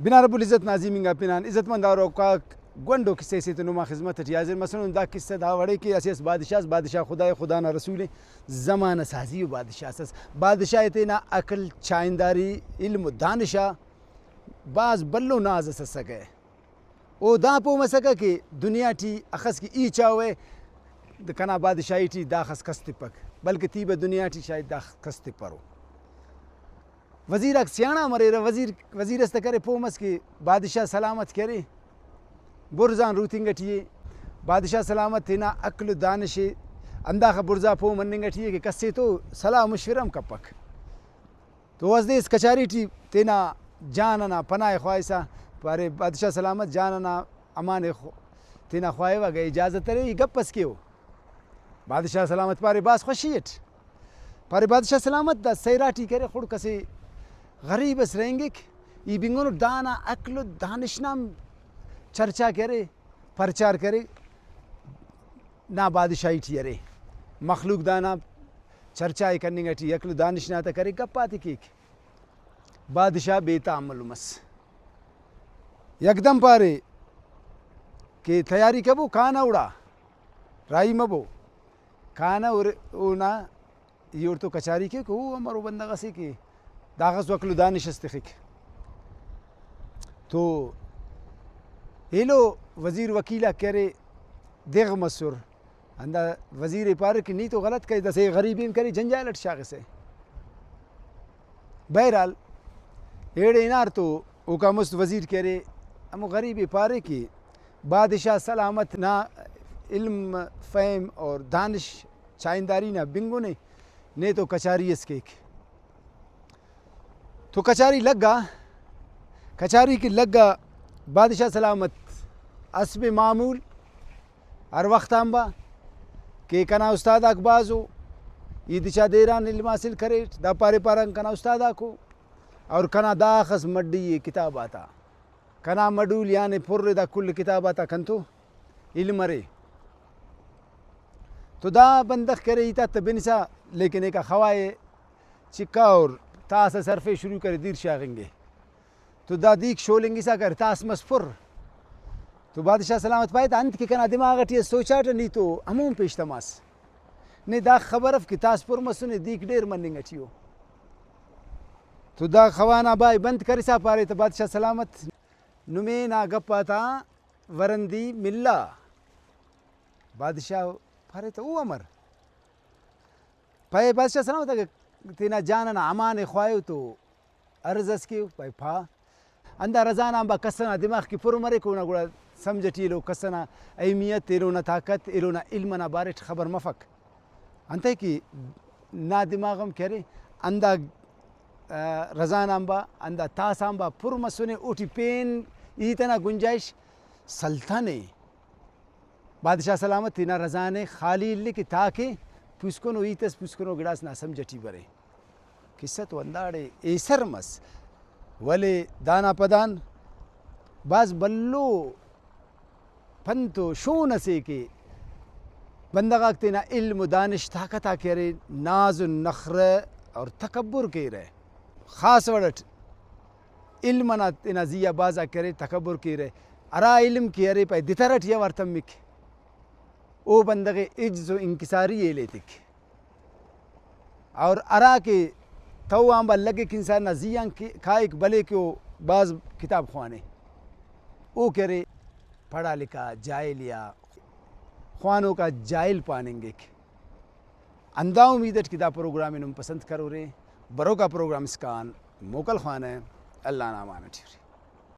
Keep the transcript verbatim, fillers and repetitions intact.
بنا رب العزت نا عظیم انگا پنان۔ عزت مند اوروکاک، گونڈو کسہ سے تو نما خذمت ٹی حاضر مسنن۔ دا کسہ دا وڑے کہ اسہ اس بادشاہ اس، بادشاہ خدا ءِ، خدا نا رسول ءِ، زمانہ سازی و بادشاہ اس۔ بادشاہ ءِ تینا عقل، چاہنداری، علم و دانش آ بھاز بھلو ناز اس اسکہ۔ او دا پہہ مسکہ کہ دنیا ٹی اخس کہ ای چاہوہ، کنا بادشاہی ٹی داخس کس تپک، بلکہ تیبہ دنیا ٹی شاید داخس کس تپرو۔ وزیر آک سیانڑا مریرہ، وزیر، وزیر اس تہ کرے پہہ مس کہ بادشاہ سلامت کہ ارے، بڑزان روتنگ ٹی ءِ۔ بادشاہ سلامت تینا عقل و دانش ءِ ہنداخہ بڑزا پہہ مننگ ٹی ءِ کہ کس ءِ تو صلاح مشورہ ہم کپک۔ تو او اسہ دے اس کچاری ٹی تینا جان ئنا پناہ ءِ خواہسا، پارے، بادشاہ سلامت، جان ئنا امان ءِ خو-، تینا خواہوہ، اگہ اجازت ارے، ای گپ اس کیو۔ بادشاہ سلامت پارے، بھاز خوشی اٹ۔ پارے، بادشاہ سلامت، دا سیراٹی کرے، خڑک اسہ غریب اس رہینگک، ای بنگنو دانا عقل و دانش نا ہم چرچا کرے، پرچار کرے، نا بادشاہی ٹی ارے۔ مخلوق دانا چرچا ءِ کننگ ٹی، عقل و دانش نا تہ کرے، گپ آتے کیک۔ بادشاہ بے تحمل مس۔ یکدم پارے کہ تیاری کبو، کانہ اوڑا، راہی مبو۔ کانہ اور اونا ای اوڑتو کچاری کیک، او امرو بندغ اسے کہ داخس عقل و دانش اس تخک۔ تو ایلو وزیر وکیل آک کہ ارے دغ مسر، ہندا وزیر ءِ پاریر کہ نی تو غلط کرے، داسہ غریب ءِ ہم کرے، جنجال اٹ شاغسہ۔ بہرحال ایڑے ہنار تو اوکان مست وزیر کہ ارے، ہمو غریب ءِ پارے کہ بادشاہ سلامت نا علم، فہم اور دانش، چاہنداری نا بنگن ءِ، نے تو کچاری اس کیک۔ تو کچاری لگا، کچاری کہ لگا، بادشاہ سلامت حسب معمول ہر وخت آنبا کہ کنا استاد آک بھاز ءُ، ای دچا دیر آن علم حاصل کریٹ، دا پارے پاران کنا استاد آکو، اور کنا داخس مڈی ءِ کتاب آتا، کنا مڈول یعنی پر ءِ دا کل کتاب آتا کنتو علم ارے۔ تو دا بندغ کرے ہیت آتا بنسا، لیکن ایکا خواہے چکا اور تاس اس ہرفے شروع کرے دیر شاغنگے۔ تو دا دیک شولنگسا کر، تاس مس پر۔ تو بادشاہ سلامت پائے، تا انت کہ کنا دماغ ٹی اس سوچاٹہ، نی تو ہمون پیش تماس۔ نے دا خبر اف کہ تاس پر مسنے، دیک ڈیر مننگ ٹی ءُ۔ تو دا خوانا بائے بند کرسا پارے، تا بادشاہ سلامت، نمے نا گپ آتا ورندی ملا۔ بادشاہ پارے، تا او امر؟ پائے بادشاہ سلامت، اگہ تینا جان ئنا امان ئے خواہو تو عرض اس کیو، پائے پا۔ ہندا رضا نا آنبار کس ئنا دماغ کہ پر مریک، اونا گڑا سمجھ ٹی ایلو کس ئنا اہمیت، ایلو نا طاقت، ایلو نا علم ئنا بارٹ خبر مفک۔ انتئے کہ نا دماغ ہم کہ ارے، ہندا، آ، رضا نا آنبار، ہندا تاس آنبار پر مسنے، اوٹی پین ہیت ئنا گنجائش سلتنے۔ بادشاہ سلامت تینا رضا نے خالی الیک کہ تاکہ پوسکنو ہیت اس، پوسکنو گڑاس نا سمجھ ٹی برے۔ قصہ تو ہنداڑے ایسر مس، ولے دانا پدان بھاز بھلو پنت و شون اسے کہ بندغ آک تینا علم و دانش طاقت آ کہ ارے ناز و نخرہ اور تکبر کیرہ، خاص وڑ اٹ علم ئنا تینا زی آ بھاز آک کہ ارے تکبر کیرہ، ہرا علم کہ ارے پائے دتر ئٹی اوار تمک، او بندغ ئے عجز و انکساری ایلے تک۔ اور ہرا کہ تو آنبار لگک انسان نا زی آن کہ کائک، بلے کہ او بھاز کتاب خوانے، او کہ ارے پڑھا لکھا جاہل یا خوانوک آ جاہل پاننگک۔ ہندا امید اٹ کہ دا پروگرام ئے نم پسند کرورے، بروکا پروگرام اسکان موکل خوانہ، اللہ نا امان اٹی ارے۔